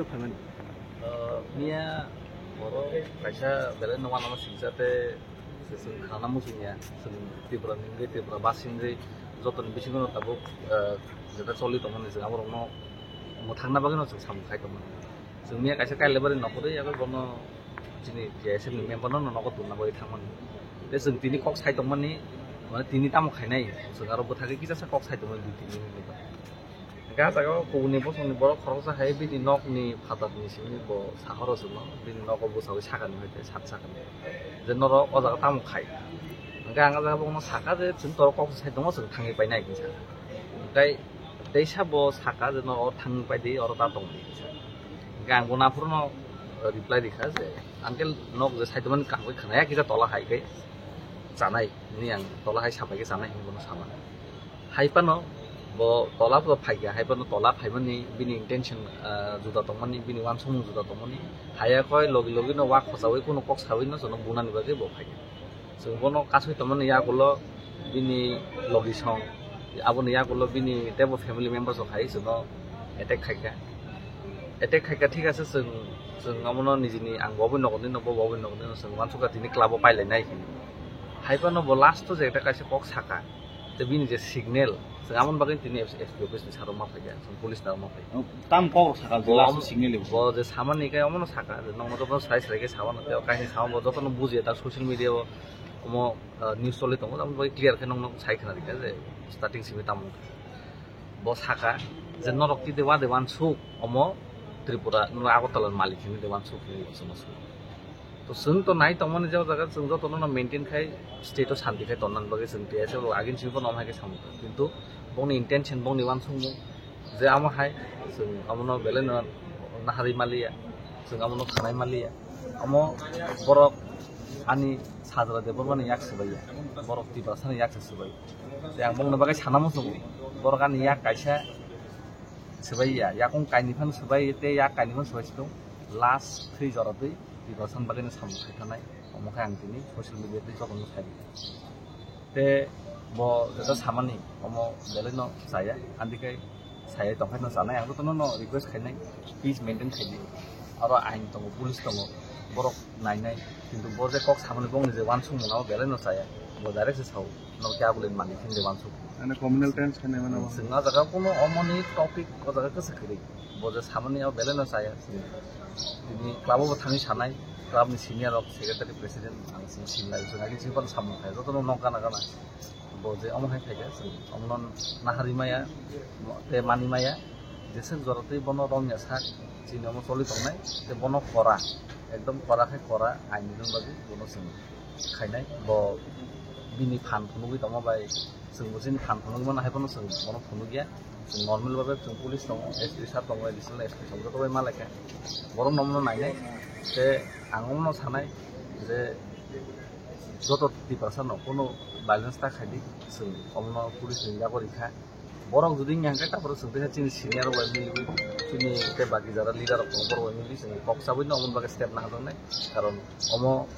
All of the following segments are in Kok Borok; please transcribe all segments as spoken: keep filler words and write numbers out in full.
Phaimani. Miya oro kaisa belai no wanama singsa te chwng khana muchungya, chwng Tripura ni wngwi, Tripura basi wngwi jotoni bisingo no tabuk jeta choli tongmani, chwng aborokno mwthangna bagwi no chwng samung khai tongmani. Chwng miya kaisa Kailabari nogo twi, abo bono chini T I S F ni member no nogo tonna bagwi thangmani. Tei chwng tini kok sai tongmani, mane tini tamo khainai, chwng aro bwthagwi kisa sa kok sai tongmani dui tini minute. Hingke ah jaga o kubuni bosongni borok khoroksa hai bini nokni phatarni simi bo sahoro chwngno, bini nogo bwsagwi sakani hai tei sat sakani je norok o jaga tamo khai. Hingke ang ah jaga bono saka je chwng torok kok sai tongo, chwng thangwi painai hinwi saka. Hingke teisa bo saka je norok oro thangwi paidi, oro ta tongdi hinwi saka. Hingke ang bono aphuru no reply rikha je, "Uncle, nok je sai tongmani kaham khe khwnaya, kisa tola hai khe chanai," hinwi ang tola hai sapai khe chanai hinwi bono sama. Hai phano bo tola bo phaikha, hai phano tola phaimani bini intention, ah, juda tongmani, bini uansukmung juda tongmani. Haiya khe logi logi no wak khochaui, kunu kok saui no jono bunani bagwi bo phaikha. Chwng bono kasui tongmani yagulo bini logi song, aboni yagulo bini teibo family members rok hai chwngno attack khaikha. Attack khaikha, thik ase, chwng, chwng abono nijini, ang bo oboni nogo nini, bo oboni nogo nini, chwng uansukha tini club o pailainai hinwi. Hai phano bo last o je ekta kaisa kok saka. Tei bini je signal, chwng amoni bagwi tini S P office ni saro ma phaikha, chwng police ni saro ma phaikha. Tam kok rok sakha je Bo last o signal bo. Bo je samani khe omono saka, je nokno jotono sai sai khe samano tei o kaisa sama bo jotono bujiya ta social media o omo, ah, news choli tongo, tamoni bagwi clear khe nokno sai khna rikha je starting simi tamo wngkha. Bo saka je norok tide wa de wansuk omo Tripura, norok Agartala ni malik hinwi de wansuk hinwi bo chwngno suk. To chwng to nai tongmani je o jaga chwng jotono no maintain khai state o santi khai tonnani bagwi chwng T S F rok agini simi bono omo hai khe samung kha. Kintu bongni intention, bongni uansukmung je amo hai chwng abono belai no naharwi maliya, chwng abono khanai maliya. Omo borok ani Sajra Debbarmani yak swbaiya, borok Tiprasani yak se swbai. Tei ang bongni bagwi sana muchungo, borok ani yak kaisa swbaiya, yakung kainwi phano swbai tei yak kainwi phano swbai se tong. Last thwi jora twi Tiprasani bagwino samung khai thanai, omo khe ang tini social media twi jotono sai rikha. Tei bo jesa samani omo belai no chaya, andikhe sai tongkhe no chanai, ang jotono no request khainai, peace maintain khaidi. Aro ain tongo, police tongo, borok nainai, kintu bo je kok samani bongni je uansukmung abo belai no chaya, bo direct se sao, no khe aboni malik hinwi uansuk. Ani communal terms khe naimano. Chwng o jaga kuno omoni topic o jaga kisa kwrwi. Bo je samani abo belai no chaya. Tini club o bo thangwi sanai, club ni senior rok, secretary, president, ang chwng sinlai, chwng agini simi bono samung khai, jotono nok gana gana. Bo je omo hai khaikha, chwng omono naharwi maya, tei mani maya, jeswk jora twi bono romya sak, chini omo choli tongnai, tei bono kora, ekdom kora khai kora, aini bagwi bono chwng khainai. Bo bini phan phunugwi tongma bai, chwng bo chini phan phunugwi mano, hai phano chwng bono phunugya. Chwng normal babe chwng police tongo, S P sir tongo, additional S P tongo, joto bai malaikha. Borok no omono nainai, tei ang omono sanai je joto Tiprasa no kuno violence ta khaidi, chwng omono police ni yago rikha. Borok jodi wngya hwnkhe, tapore chwng teisa chini senior rok bai miliwi, chini tei baki jara leader rok tongo, borok bai miliwi chwng kok chabwi no omoni bagwi step naharjaknai. Karon omo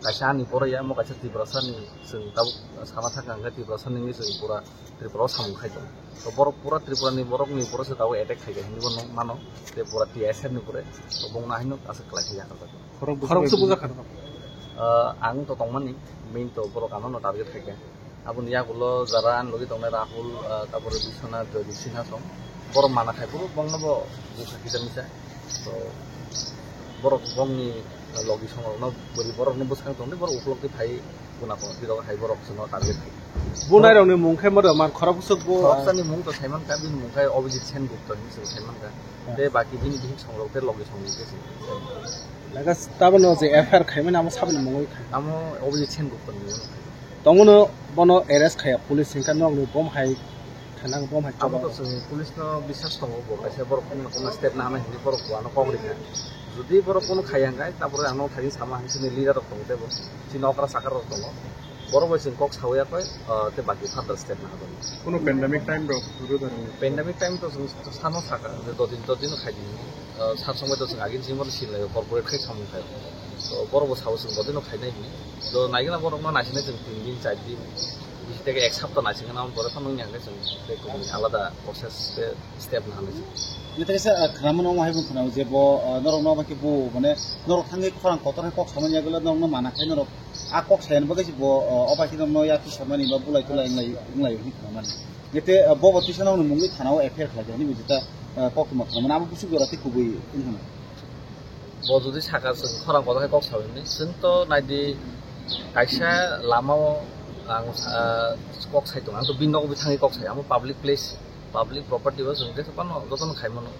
kaisa ani pore ya, omo kaisa Tiprasa ni, chwng tabuk sana thangkha hwnkhe Tiprasa ni wngwi chwng pura Tripura o samung khai tongo. To borok pura Tripura ni borok ni pore se tabuk attack khaikha hinwi bo nung mano, tei pura T S F ni pore, to bongno haino aswk kwlai khe yakarjak. Khorok bwswk bai bujakha. Ah, ang to tongmani, main to borok ano no target khaikha. Aboni yagulo jara ani logi tongnai Rahul, ah, tabore Biswanath, Joydeep Sinha song. Borok mana khai phuru bongno bo bukha kisa misa. To borok bongni, ah, logi songrokno bwrwi borokno bwskang tongdi, borok ukulok twi phai guna ko, birok hai borok chwngno target khai. Bunai rokni mung khe moro man khorok bwswk bo. Khoroksani mung to saiman kha, bini mung khe Abhijit Sengupta hinwi se saiman kha. Hmm. Tei baki bini bihik songrok tei logi songrok khe se. Laga tabano je F I R khaimani amo sabini mungwi khai. Amo Abhijit Sengupta ni mung. Tongmano bono arrest khaya police hingka nokni bom hai khanang bom hai. Amo to chobang. Chwng police no biswas tongo, bo kaisa borok phone no step na hanai hinwi borok bo ano kok rikha. Jodi borok kuno khaya hingkhe, tapore ano thani sama hai chini leader rok tongo tebo, chini okra sakar rok tongo. Borok bai chwng kok sawi ya koi, ah, tei baki further step na hagwi. Kuno pandemic time rok phuru da rwngwi? Pandemic time to chwng sano saka, je dodin, dodin no khaidi. Ah, sab somoi to chwng agin chini bono sinlai corporate khai samung khai. To borok bo sao chwng dodin no khainai hinwi. To naigina borok no naisingni chwng tin din, char din, bisi tei ek sapta naisingna, amo pore phano wngya hwnkhe chwng tei kubuni alada process tei step na hanai chwng. Nete kaisa, ah, khwnamano omo hai bo khwnao je bo, ah, norok no obo khe bo, mane, norok thangwi khorang kotor hai kok samani yagulo norok no mana khai norok a kok sayani bagwi se bo, ah, obo hai khe norok no yakti samani ba bulai tulai wnglai, wnglai hwnwi khwnamani. Nete, ah, bo bo tisa norok ni mungwi thana o F I R khlai di hwnwi bo jeta, ah, koktwma khwnamani abo buchuk jora tei kubui wngkha na. Bo jodi saka chwng khorang kotor khe kok sawi hwnwi, chwng to naidi kaisa lama o ang, ah, kok sai tongo, ang to bini nogo thangwi kok sai, amo public place, public property o chwng jesa phano jotono khai mano.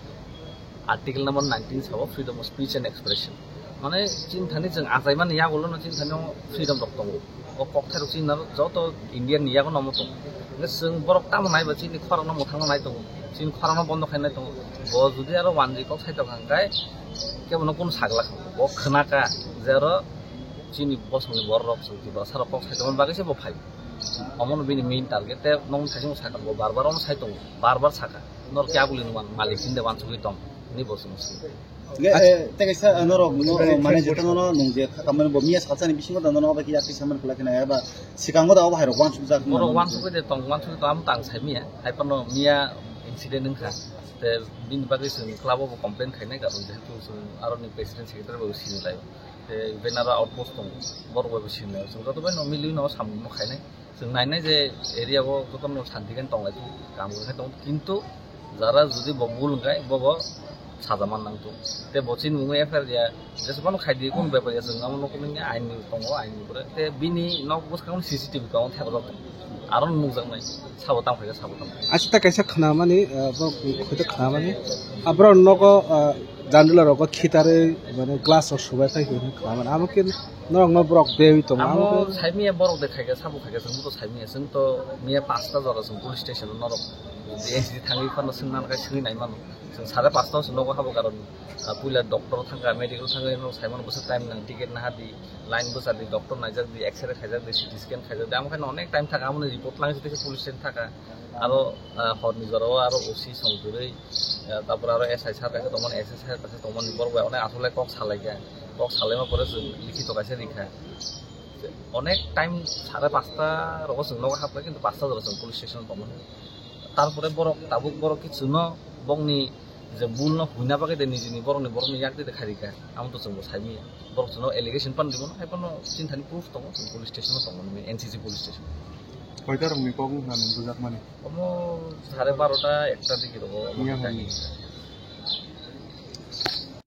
Article number nineteen sabo freedom of speech and expression. Mane chini thani chwng achaimani yagulo no chini thani o freedom rok tongo. O kokthai rok chini joto India ni yago no omo tongo. Hwnkhe chwng borok tamo nai ba chini khorang no mwthang no nai tongo. Chini khorang no bondo khai nai tongo. Bo jodi aro wanjwi kok sai tong kha hwnkhe kebo no kunu sagla kha. Bo khna kha je aro chini bosong ni borok rok chwng Tiprasa rok kok sai tongmani bagwi se bo phai. Omo no bini main target. Te nong thai sakha bo bar bar omo sai tongo. Bar bar sakha. Nor kya buli numan malik hinde wansugwi tong. Ni bo chwng si. Nge, eh, tei kaisa, eh, norok no, eh, mane jeta no, no, nung je kha kamani bo miya salsani bisingo da no, no, ba ki yakti saman kula kina ya ba sikango da obo hai rok wansuk jak no. Borok wansugwi de tong, wansugwi tong, am tang sai miya. Hai phano miya incident wngkha. Te bini bagwi chwng club o bo complain khainai, karon jehetu chwng aroni president secretary bo sini lai. Te banner outpost tongo, borok bai bo sini lai. Chwng joto bai no milwi no samung no khainai. Chwng nainai je area o jotono santi khe tonglai thung, kam khai tong, kintu jara jodi bo bul wngkha, bobo saja man nang thung. Te bo chini mungwi F I R ya, jesphano khai di, kun bepar ya, chwng amo nokni ain ni tongo, ain ni pore. Te bini nok bwskango C C T V tongo, thepajak tongo. Aro nukjaknai, sabo tang phai kha, sabo tang phai kha. Aswk ta kaisa khnamani, ah, borok khwtwk khnamani. Ah, borok nogo, ah, jandula rogo khitarwi, mane, glass rok subai phai khe khnamani. Amo khe norokno borok bewi tongo. Amo amo khe saimanya borok de khaika, sabo khaika, chwng to saimanya, chwng to miya pasta jora chwng police station o norok D S D thangwi phano swngna nakhai, swngwi nai mano. Chwng sare pasta o chwng nogo habo karon, ah, puila doctor thangkha, medical thangkha, norok sai mano bwswk time nang, ticket naha di, line bwsa di, doctor naijak di, X-ray khaijak di, C T scan khaijak di, amo khe no onek time thangkha, amoni report lang se police station thangkha. Aro, ah, horni jorao aro O C songtwrwi, ah, tapor aro S I sir kaisa tongmani, S S sir kaisa tongmani, borok bai onek aswk lai kok salaikha. Kok salaima pore chwng likhito kaisa rikha. Onek time sare pasta rogo chwng nogo hapkha, kintu pasta jora chwng police station tongmani. Tarpore borok tabuk borok kichuno bokni je bulno huina bagwi de nijini borokni, borokni yak de khairikha. Amo to chwngbo saimanya. Borok chwngno allegation pan rimo, hai phano chini thani proof tongo, chwng police station o tongmani, N C C police station. Koita rokni kok wngkha nini bujakmani? Omo sare barota ekta digi rogo. Miya hwnwi.